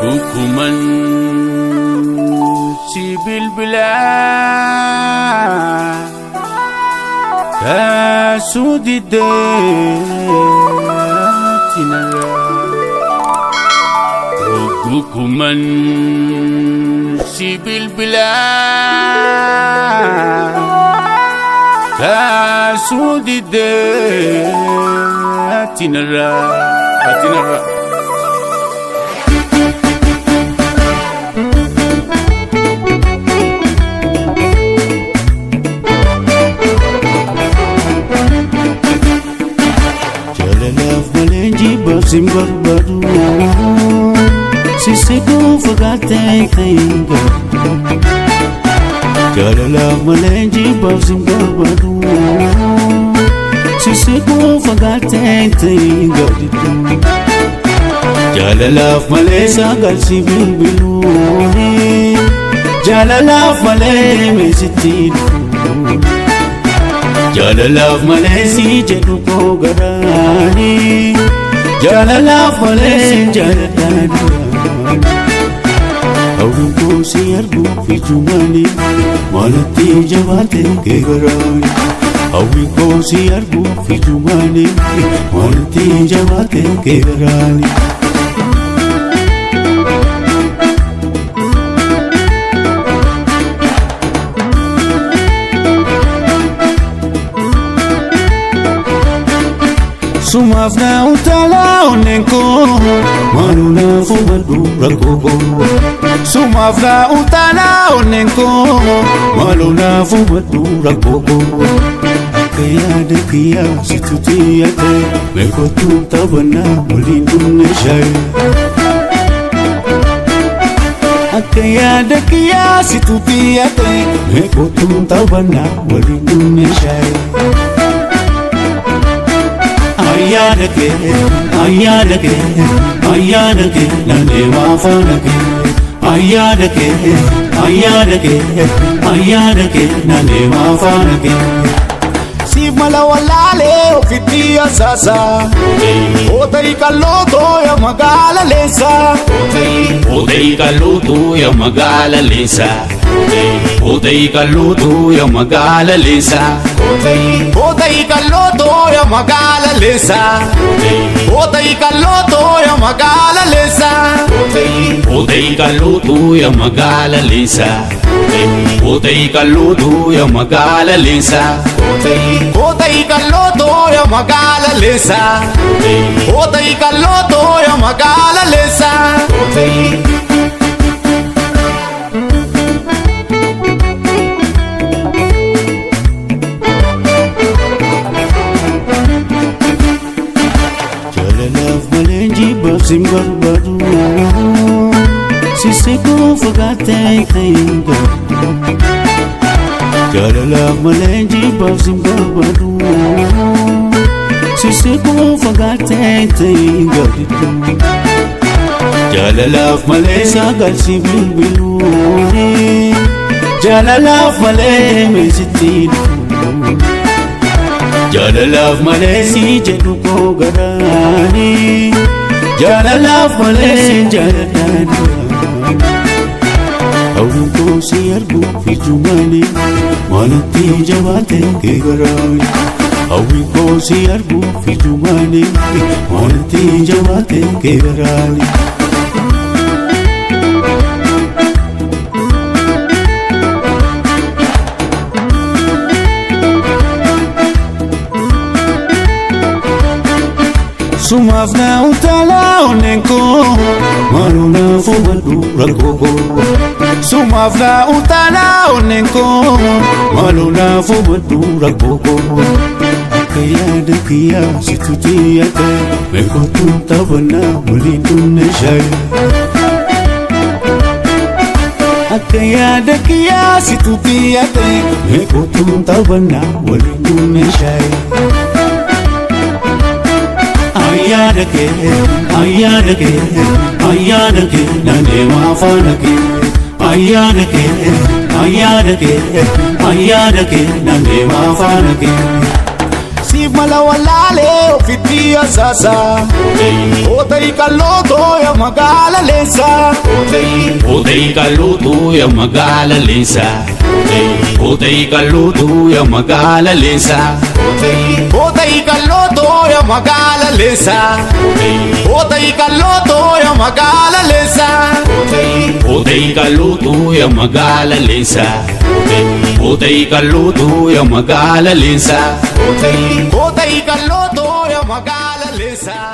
Hukuman si bilbilaa kaasuu diddeetti narraa. Hukuman si bilbilaa kaasuu diddeetti narraa. Ati narraa. Jaalalaaf malee jibbaaf sin barbaadu. Sissiquu fagaattee kan hin galu. Jaalalaaf malee jibbaaf sin barbaadu. Sissiquu fagaattee kan hin galu. Jaalalaaf malee sagal si bilbilu. Jaalalaaf malee meesitti dhufu. Jaalalaaf malee si jedhu koo garaani. Jaalalaaf malee si jaaladhaan duraan. Hawwiin koo si arguuf ijumaani maalatti jabaate kee garaani. Hawwiin koo si arguuf ijumaani maalatti jabaate kee garaani. Sumaaf na utaalaa onneen koo maaloo naaf hubadhu rakkoo koo. Sumaaf na utaalaa onneen koo maaloo naaf hubadhu rakkoo koo. Akka yaada kiyyaa situ xiyyate meeqotu taphannaa waliin dhumne shaayee. Akka yaada kiyyaa situ xiyyate meeqotu taphannaa waliin dhumne shaayee. Ayyaana kee, ayyaana kee, ayyaana kee, nan deemaa faana kee. Ayyaana kee, ayyaana kee, ayyaana kee, nan deemaa faana kee. Siif mala wallaalee ofitti asaasa. Oota'ii qal'ootoo yaa magaala leensaa. Oota'ii qal'ootuu yaa magaala leensaa. Oota'ii qal'ootuu yaa magaala leensaa. Oota'ii qal'ootoo yaa magaala leensaa. Oota'ii qal'ootoo yaa magaala leensaa. Oota'ii qal'ootuu yaa magaala leensaa. Oota'ii qal'ootuu yaa magaala leensaa. Oota'ii qal'ootoo yaa magaala leensaa. Oota'ii qal'ootoo yaa magaala leensaa. Jaalalaaf malee jibbaaf sin barbaadu. Sissiquu fagaattee kan hin galu. Jaalalaaf malee jibbaaf sin barbaadu. Sissiquu fagaattee kan hin galu. Jaalalaaf malee sagal si bilbilu. Jaalalaaf malee meesitti dhufu. Jaalalaaf malee si jedhu koo garaani. Jaalalaaf malee si jaaladhaan duraan. Hawwiin koo si arguuf ijumaani maalatti jabaate kee garaani. Hawwiin koo si arguuf ijumaani maalatti jabaate kee garaani. Sumaaf na utaalaa onneen koo maaloo naaf hubadhu rakkoo koo. Sumaaf na utaalaa onneen koo Maaloo naaf hubadhu rakkoo koo. Akka yaada kiyyaa situ xiyyate meeqotu taphannaa waliin dhumne shaayee. Akka yaada kiyyaa situ xiyyate meeqotu taphannaa waliin dhumne shaayee. Ayyaana kee, ayyaana kee, ayyaana kee, nan deemaa faana kee. Ayyaana kee, ayyaana kee, ayyaana kee, nan deemaa faana kee. Siif mala wallaalee ofitti asaasa. Oota'ii qal'ootoo yaa magaala leensaa. Oota'ii qal'ootuu yaa magaala leensaa. Oota'ii qal'ootuu yaa magaala leensaa. Oota'ii qal'ootoo yaa magaala leensaa. Oota'ii qal'ootoo yaa magaala leensaa. Oota'ii qal'ootuu yaa magaala leensaa. Oota'ii qal'ootuu yaa magaala leensaa. Oota'ii qal'ootoo yaa magaala leensaa.